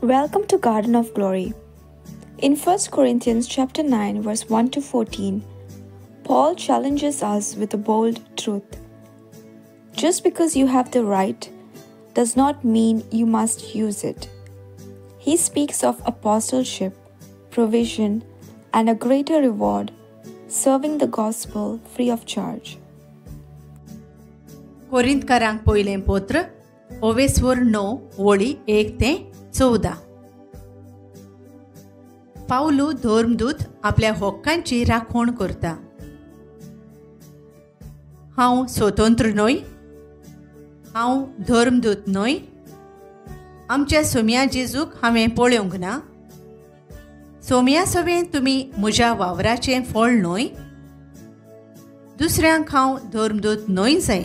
Welcome to Garden of Glory. In 1 Corinthians chapter 9 verse 1 to 14, Paul challenges us with a bold truth. Just because you have the right does not mean you must use it. He speaks of apostleship, provision, and a greater reward, serving the gospel free of charge. कोरिंतकारांक पयलें पत्र ओवेस्वर 9 वळी 1 ते 14. पावलू धर्मदूत आपल्या हक्कांची राखण करता. हांव स्वतंत्र न्हय, हांव धर्मदूत न्हय, आमच्या सोम्या जेजूक हांवें पळोवंक ना. सोम्या सवें तुमी म्हज्या वावराचें फळ न्हय. दुसऱ्यांक हांव धर्मदूत न्हय जाय,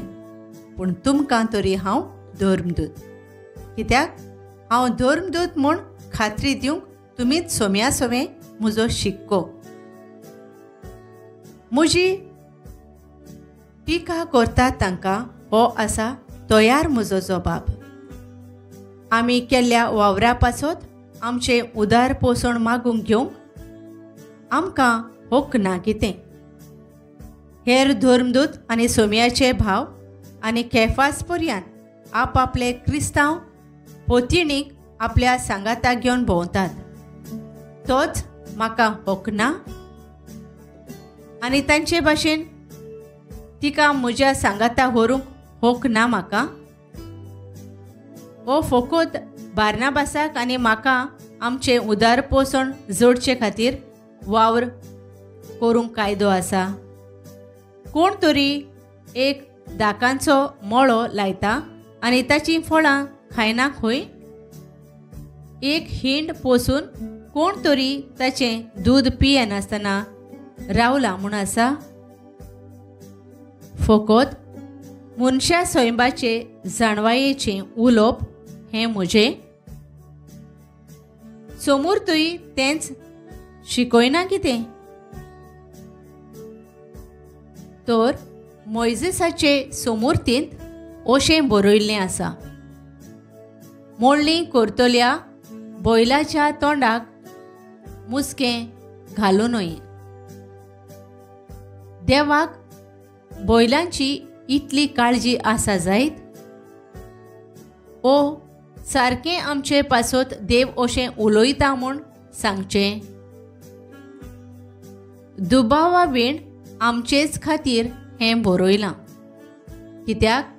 पूण तुमकां तरी हांव धर्मदूत. कित्याक हांव धर्मदूत म्हूण खात्री दिवंक तुमीच सोम्या सवें म्हजो शिक्को. म्हजी टिका करतात तांकां हो आसा तयार म्हजो जबाब. आमी केल्ल्या वावरा पासत आमचें उदार पोसण मागूंक घेवंक आमकां हक ना कितें. हेर धर्मदूत आनी सोम्याचे भाव आनी केफास पर्यान आपआपले क्रिस्तांव पोतिणीक आपल्या सांगाताक घेवन भोंवतात, तोच म्हाका हक ना. आनी तांचे भाशेन तिका म्हज्या सांगाता व्हरूंक हक ना म्हाका. हो फकत बार्नाबासाक आनी म्हाका आमचें उदार पोसण जोडचे खातीर वावर करूंक कायदो आसा. कोण तरी एक दाकांचो मळो लायता आनी ताचीं फळां खायना खंय. एक हिंड पोसून कोण तरी ताचें दूद पियेनासतना रावला म्हूण आसा. फकत मनशा सैंबाचे जाणवायेचें उलोवप हें म्हजें. सोमूर्तूय तेंच शिकयना कितें. तर मोयजेसाचे सोमुर्तींत अशें बरयल्लें आसा, मोडली करतल्या बैलाच्या तोंडाक मुस्कें घालूं न्हय. देवाक बैलांची इतली काळजी आसा जायत? ओ सारकें आमचे पासत देव अशें उलयता म्हूण सांगचें. दुबावा वीण आमचेच खातीर हें बरयलां, कित्याक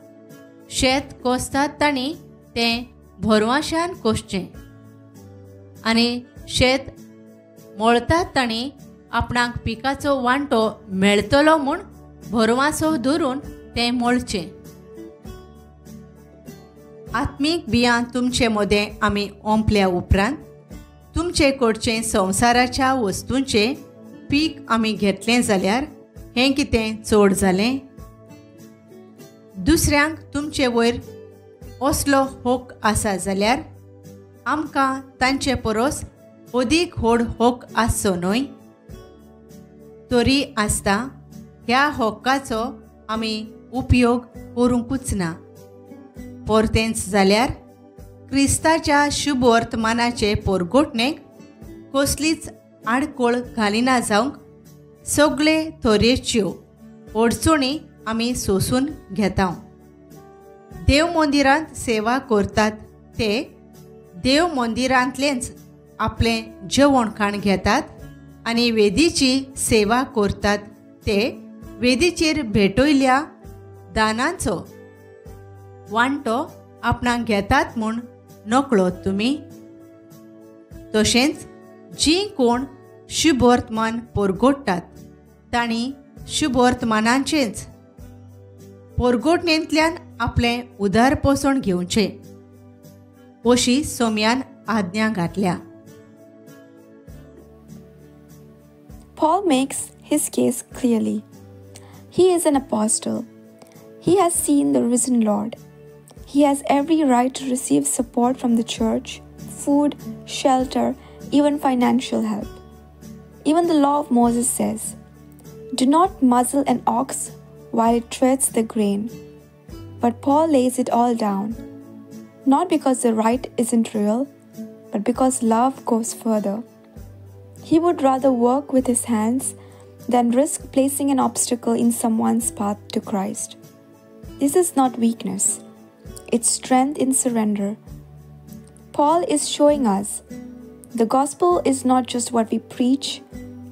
शेत कोसतात तांणी तें भरवाशान कोसचें आनी शेत मळतात तांणी आपणाक पिकाचो वांटो मेळटलो म्हूण भरवासो धरून तें मळचें. आत्मीक बियां तुमचे मदें आमी ओंपल्या उपरांत तुमचे कडचें संवसाराच्या वस्तूंचें पीक आमी घेतलें जाल्यार हें कितें चड जालें? दुसऱ्यांक तुमचे वयर असलो हक आसा जाल्यार आमकां तांचे परस अदीक व्हड हक आसचो न्हय. तरी आसता ह्या हक्काचो आमी उपयोग करूंकूच ना. परतेंच जाल्यार क्रिस्ताच्या शुभ वर्तमानाचे पोरगोटणेक कसलीच आडखळ घालिना जावंक सगळे तरेच्यो अडचणी आमी सोसून घेता. देव मंदिरांत सेवा करतात ते देव मंदिरांतलेंच आपलें जेवण खाण घेतात आनी वेदीची सेवा करतात ते वेदीचेर भेटयल्या दानांचो वांटो आपणाक घेतात म्हूण नकळो तुमी. तशेंच जीं कोण शुभवर्तमान पोरगोडटात तांणी शुभवर्तमानाचेंच पोरगोटणेंतल्यान आपलें उदार पोसण घेवचें अशी सोम्यान आज्ञा घातल्या. Paul makes his case clearly. He is an apostle. He has seen the risen Lord. He has every right to receive support from the church, food, shelter, even financial help. Even the law of Moses says, "Do not muzzle an ox while it treads the grain." But Paul lays it all down, not because the right isn't real, but because love goes further. He would rather work with his hands than risk placing an obstacle in someone's path to Christ. This is not weakness, it's strength in surrender. Paul is showing us the gospel is not just what we preach,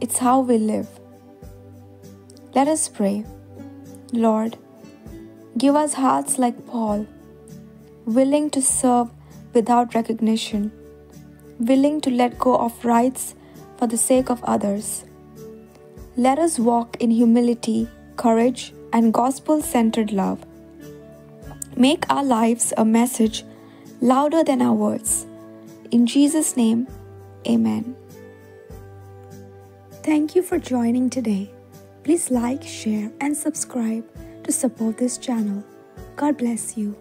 it's how we live. Let us pray. Lord, give us hearts like Paul, willing to serve without recognition, willing to let go of rights for the sake of others. Let us walk in humility, courage, and gospel-centered love. Make our lives a message louder than our words. In Jesus' name, amen. Thank you for joining today. Please like, share, and subscribe to support this channel. God bless you.